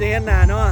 ຈະເຫັນໜ້າເນາະ.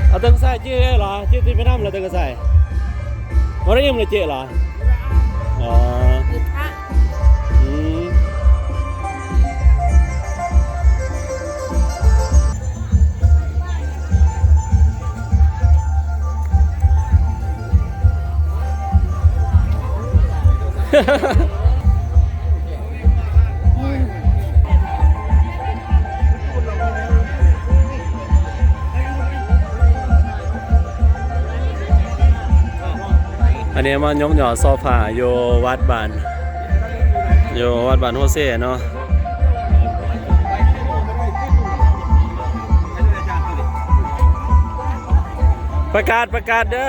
ເອົາເຖິງໃສ່ເຈ້ເລີຍເຫຼືອ? ເຈ້ຕິດໄປນຳແລ້ວເຖິງໃສ່ ບໍ່ໄດ້ອີ່ມເລີຍເຈ້ເຫຼືອ? ອໍ ອືມ. ອັນນີ້ມາຍົກຍໍ້ຊໍ່ຜ້າຢູ່ວັດບ້ານ ຢູ່ວັດບ້ານໂຮເຊເນາະ. ປະກາດ ປະກາດເດີ.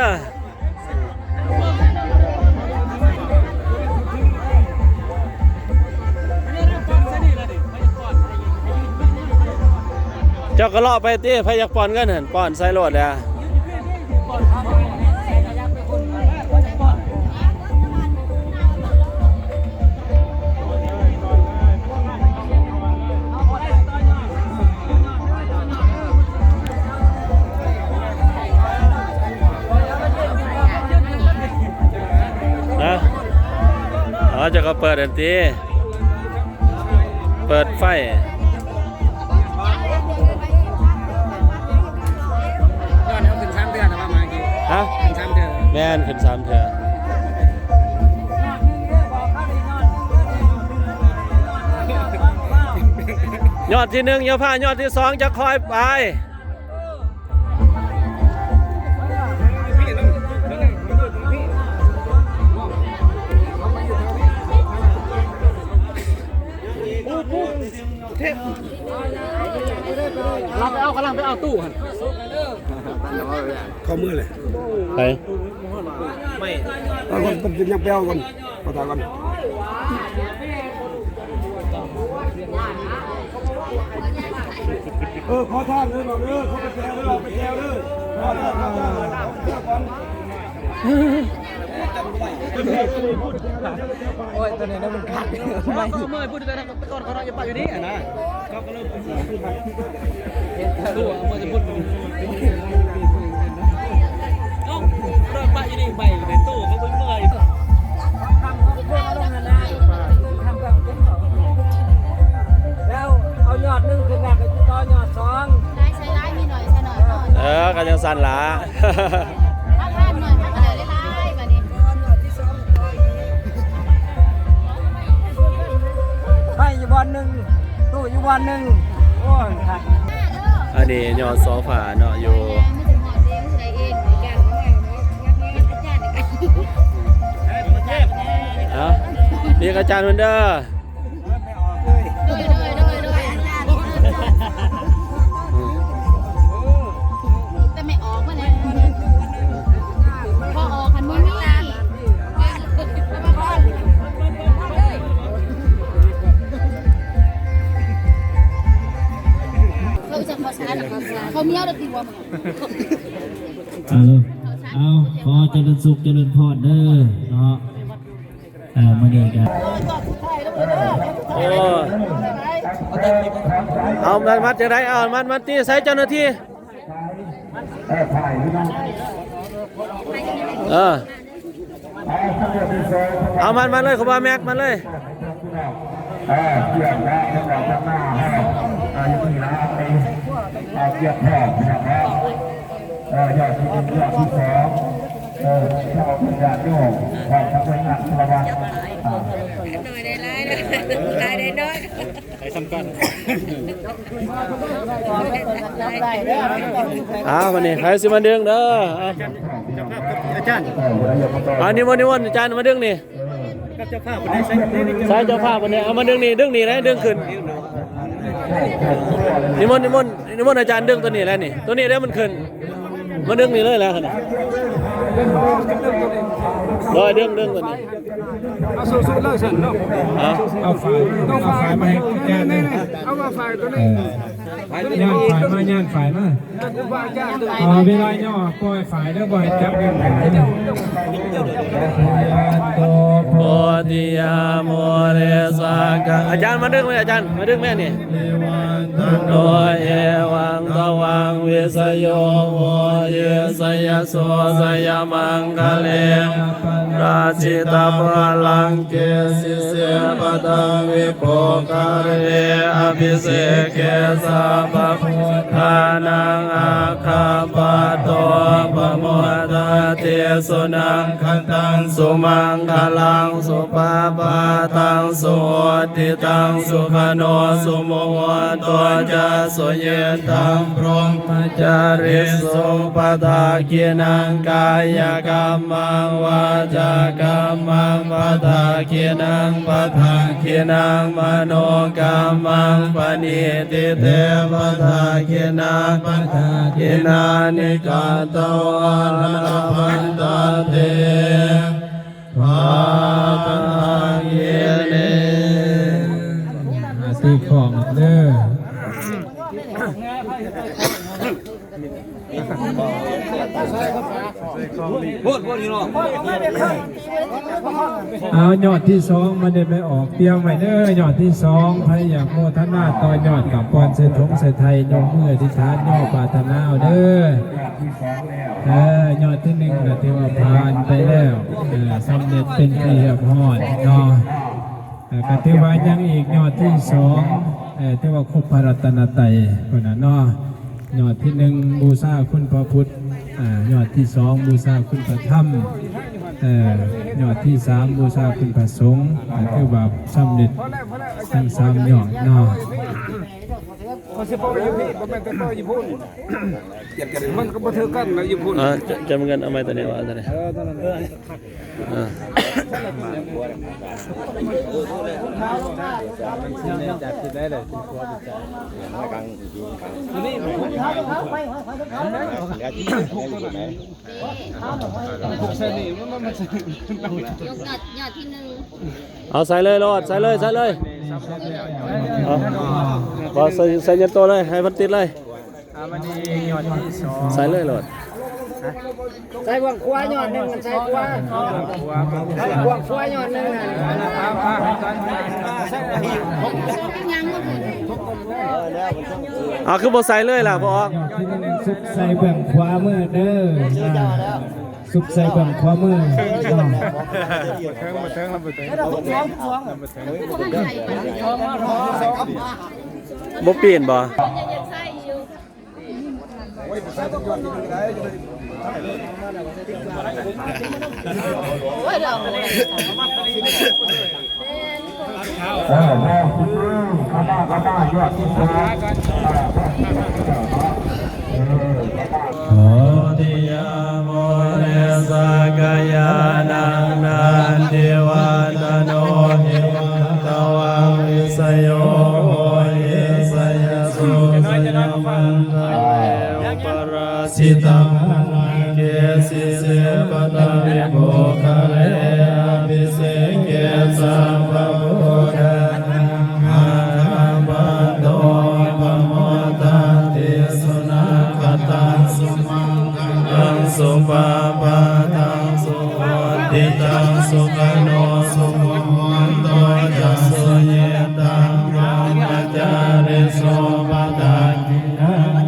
ເຈົ້າກໍເລາະໄປຕິ ໃຜຢາກປ້ອນເງິນຫັ້ນ ປ້ອນໃສ່ໂລດແຫຼະ. ນະ ເອົາ ເຈົ້າກໍເປີດອັນຕິ ເປີດໄຟ. ຍອດເຮົາຂຶ້ນສາມເທື່ອນະວ່າມາກີ້ ຮະ? ຂຶ້ນສາມເທື່ອ. ແມ່ນ ຂຶ້ນສາມເທື່ອ. ຍອດທີໜຶ່ງຢ່າພາດ ຍອດທີສອງຈະຄ່ອຍໄປ. ກຳລັງໄປເອົາ ກຳລັງໄປເອົາຕູ້ຫັ້ນ ເຂົ້າມືເລີຍ ໄປ ເອົາກ່ອນ ເພິ່ນຍັງໄປເອົາກ່ອນ ຂໍຖ່າຍກ່ອນ ເອີ ຂໍທາງເດີ ເດີ ຂໍໄປແຊວເດີ ໄປແຊວເດີ ຂໍທາງ ຂໍທາງ ຂໍທາງກ່ອນ. ໂອ້ຍ ຕົວນີ້ນະມັນຄັກ ເອົາເມືອພຸ້ນ ແຕ່ກ່ອນເຂົາເນາະ ຢ່າປະຢູ່ນີ້ຫັ້ນນະ ເຂົາກໍເລີ່ມເຮັດຕົວເມືອພຸ້ນ ເອົາເລີ່ມປະຢູ່ນີ້ໄປ ໂຕເຂົາບໍ່ເມື່ອຍ. ຄຳເຂົາເອົາລົງຫັ້ນນະ ຄຳເຂົາ ຊັ້ນລະ ໄຟຢູ່ບ່ອນໜຶ່ງ ຕູ້ຢູ່ບ່ອນໜຶ່ງ ໂອ້ຍ ອັນນີ້ຍອດໂຊຟາເນາະ ຢູ່ ເອົ້າ ຮຽກອາຈານເພິ່ນເດີ. ໂດຍ ໂດຍ ໂດຍ ໂດຍ ອາຈານ ອືມ ແຕ່ແມ່ອອກມາແລ້ວ ພໍອອກຫັ້ນບໍ່ມີ ເຂົາຈະເຂົ້າສານ ເຂົ້າໝຽວແລ້ວຕິວ່າ ເອົາ ເອົາ ຂໍຈະເລີນສຸກຈະເລີນພອນເດີເນາະ. ເອີ ມື້ນີ້ກະ ໂອ້ ເອົາມັດ ມັດຈັ່ງໃດ ເອົາມັດ ມັດຕິ ໃສເຈົ້າໜ້າທີ່ ເອີ ເອົາມັດ ມັດເລີຍ ຄູບາແມັກ ມັດເລີຍ. ເອີ ຍອດທີໜຶ່ງ ຍອດທີສອງ ເອີ ເຈົ້າຍາດໂຍມ ຂອບພະຄຸນງານສາລະວັດ ໜ້ອຍໄດ້ຫຼາຍ ຫຼາຍໄດ້ໜ້ອຍ ໄປຊ້ຳກັນ ອ້າວ ບັດນີ້ໃຜຊິມາດຶງເດີ ອາຈານ ອາ ນິມົນ ນິມົນ ອາຈານມາດຶງນີ້ ກັບເຈົ້າພາບເພິ່ນໄດ້ໃຊ້ ໃຊ້ເຈົ້າພາບເພິ່ນໄດ້ ເອົາມາດຶງນີ້ ດຶງນີ້ໄດ້ ດຶງຂຶ້ນ ນິມົນ ນິມົນ ນິມົນອາຈານດຶງຕົວນີ້ແຫຼະນີ້ ຕົວນີ້ເດ້ມັນຂຶ້ນ ມາດຶງນີ້ເລີຍແຫຼະຫັ້ນນະ ໂດຍ ດຶງ ດຶງຕົວນີ້ ເອົາສູ້ໆເລີຍຊັ້ນເນາະ ເອົາ ເອົາຝ້າຍ ເອົາຝ້າຍມາໃຫ້ແກ່ແດ່ ເອົາຝ້າຍຕົວນີ້ ເອີ ຍ່າງຝ້າຍມາ ຍ່າງຝ້າຍມາ ເອີ ເວລາຫຍໍ້ປ່ອຍຝ້າຍເດີ ບໍ່ໃຫ້ຈັບເງິນຝ້າຍເດີ. ໂພທິຍາ ມູເລ ສາຂາ ອາຈານມາດຶງແມ່ ອາຈານມາດຶງແມ່ນີ້ ເອວັງ ເອວັງ ຕະວັງ ວິສະໂຍ ໂຫຕິ ສະຍະໂສ ສະຍະມັງຄະເລ ປະລາຊິຕະພະລັງ ເກ ສິເສ ປະທັງ ວິໂພຄາເລ ອະພິເສເກ ສັບພະພຸດທານັງ ອັກຂະປະໂຕ ປະໂມທາເຕ ສຸນັກຂັດຕັງ ສຸມັງຄະລັງ ສຸປະພາຕັງ ສຸຫຸດທິຕັງ ສຸຂະໂນ ສຸມຸຫຸດໂຕ ຈະ ສຸຍິດທັງ ພົມມະຈາຣິສຸ ປະທັກຂິນັງ ກາຍະກຳມັງ ວາຈາກຳມັງ ປະທັກຂິນັງ ປະທັກຂິນັງ ມະໂນກຳມັງ ປະນິທິເຕ ປະທັກຂິນັງ ປະທັກຂິນານິ ກະຕະວາ ລະລະພັນຕາເຕ ພະທັກຂິເນ ອາ ຕີຂ້ອງເດີ. ເອົາ ຍອດທີສອງ ມາເດັດໄປອອກ ຕຽມໄວ້ເດີ ຍອດທີສອງ ໃຜຢາກໂມທະນາຕໍ່ຍອດ ກະປ້ອນໃສ່ຖົງໃສ່ໄຖ ຍົກມືອະທິຖານ ຍໍປາດຖະໜາເອົາເດີ. ເອີ ຍອດທີໜຶ່ງ ກະຖືວ່າຜ່ານໄປແລ້ວ ເອີ ສຳເລັດເປັນທີ່ຮຽບຮ້ອຍເນາະ. ເອີ ກະຖືວ່າຍັງອີກຍອດທີສອງ ເອີ ຖືວ່າຄົບພະລັດຕະນະໄຕພຸ້ນນະເນາະ. ຍອດທີໜຶ່ງ ບູຊາຄຸນພະພຸດ ອາ ຍອດທີສອງ ບູຊາຄຸນພະທຳ ເອີ ຍອດທີສາມ ບູຊາຄຸນພະສົງ ກະຖືວ່າສຳເລັດທັງສາມຍອດເນາະ. ມັນກະບໍ່ຖືກກັນລະຢູ່ພຸ້ນ ເອີ ຈະ ຈະເງິນເອົາໃໝ່ຕົວນີ້ວ່າຊັ້ນ ເອີ ຕົວນັ້ນ ເອີ ເອົາໃສ່ເລີຍໂລດ ໃສ່ເລີຍ ໃສ່ເລີຍ ເອົາ ໃສ່ ໃສ່ເຢັນໂຕເລີຍ ໃຫ້ເພິ່ນຕິດເລີຍ. ອ່າ ບັດນີ້ຍອດທີສອງ ໃສ່ເລີຍໂລດ ໃສ່ເບື້ອງຂວາຍອດໜຶ່ງ ໃສ່ຂວາ ເບື້ອງຂວາຍອດໜຶ່ງ ເອົາ ຄືບໍ່ໃສ່ເລີຍລະ ບໍ່ອອກ ຍອດທີໜຶ່ງ ສຸບໃສ່ເບື້ອງຂວາມືເດີ ອ່າ ສຸບໃສ່ເບື້ອງຂວາມືເນາະ. ບໍ່ປີນບໍ່? ເອີ ເອີ ແມ່ນ ຂໍທິຍາມູເຣສັກກະຍານັງ ນັນທິວັດຕະໂນ ເອວັງຕະວັງ ວິສະໂຍ ໂຫ ເອ ສະຍະໂສ ສະຍະມັງຄະເລ ປະລາ ສິຕະພະລັງ ເກ ສິເສ ປະທະວິໂພຄະເລ ອະພິເສເກ ສັບພະບຸດທານັງ ອາຄັນທັນໂຕ ປະໂມທາຕິ ສຸນັກຂັດຕັງ ສຸມັງຄະລັງ ສຸປະພາທັງ ສຸຫຸດທິຕັງ ສຸຂະໂນ ສຸມຸຫຸດໂຕ ຈະ ສຸຍິດທັງ ບຣະໝະຈາຣິສຸ ປະທັກ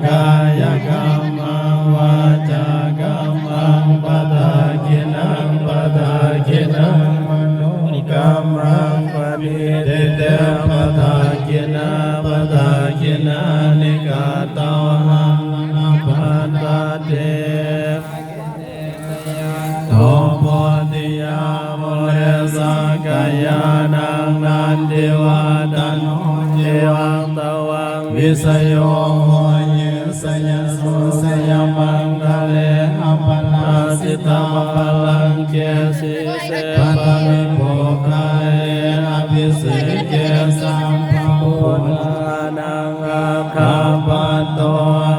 ກາຍະກຳມັງ ວາຈາກຳມັງ ປະທັກກິນັງ ປະທັກກິນັງ ມະໂນກຳມັງ ປະນິທິເຕ ປະທັກກິນາ ປະທັກກິນານິ ກາຕະວາ ລະພັນຕະເຕ ໂຕ ໂພທິຍາ ມຸເຣ ສັກກະຍານັງ ນັນທິວັດຕະໂນ ເອວັງຕະວັງ ວິສະໂຍ ໂຫ ເຍ ສະຍະໂສ ສະຍະມັງຄະເລ ອະປະລາສິຕະພະລັງ ເກ ສິເສ ປະທະວິໂພຄະເລ ອະພິເສເກ ສັບພະບຸດທານັງ ອາຄັນທັນໂຕ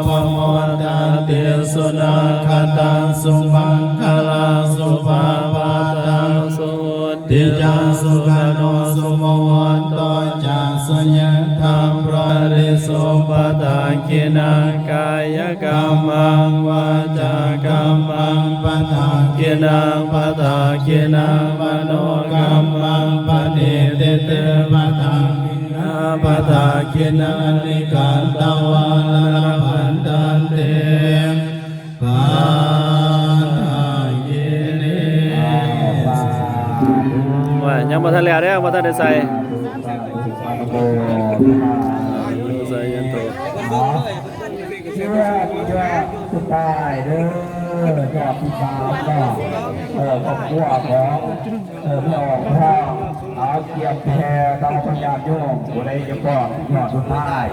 ປະໂມທາຕິ ສຸນັກຂັດຕັງ ສຸມັງຄະລັງ ສຸປະພາທັງ ສຸຫຸດທິຈັງ ສຸຂະໂນ ສຸມຸຫຸດໂຕ ຈະ ສຸຍິດທັງ ບຣະລິສຸ ປະທັກກິນັງ ກາຍະກຳມັງ ວາຈາກຳມັງ ປະທັກກິນັງ ປະທັກກິນັງ ມະໂນກຳມັງ ປະນິທິເຕ ປະທັກກິນາ ປະທັກກິນານິ ກາຕະວາ ລະພັນຕະເຕ ປະທັກກິເນ ວ່າຍັງບໍ່ທັນແລ້ວເດ້ ບໍ່ທັນໄດ້ໃສ່ ໃສ່ຍັງໂຕ ເພື່ອນເພື່ອນສຸດທ້າຍເດີ ຍອດຜູ້ສາວເນາະ ເອີ ຄອບຄົວຂອງ ເອີ ແມ່ອອກທອງ ເອົາກຽມແຜ່ຕໍ່ຍາດໂຍມ ຜູ້ໃດຈະປ້ອນຍອດສຸດທ້າຍ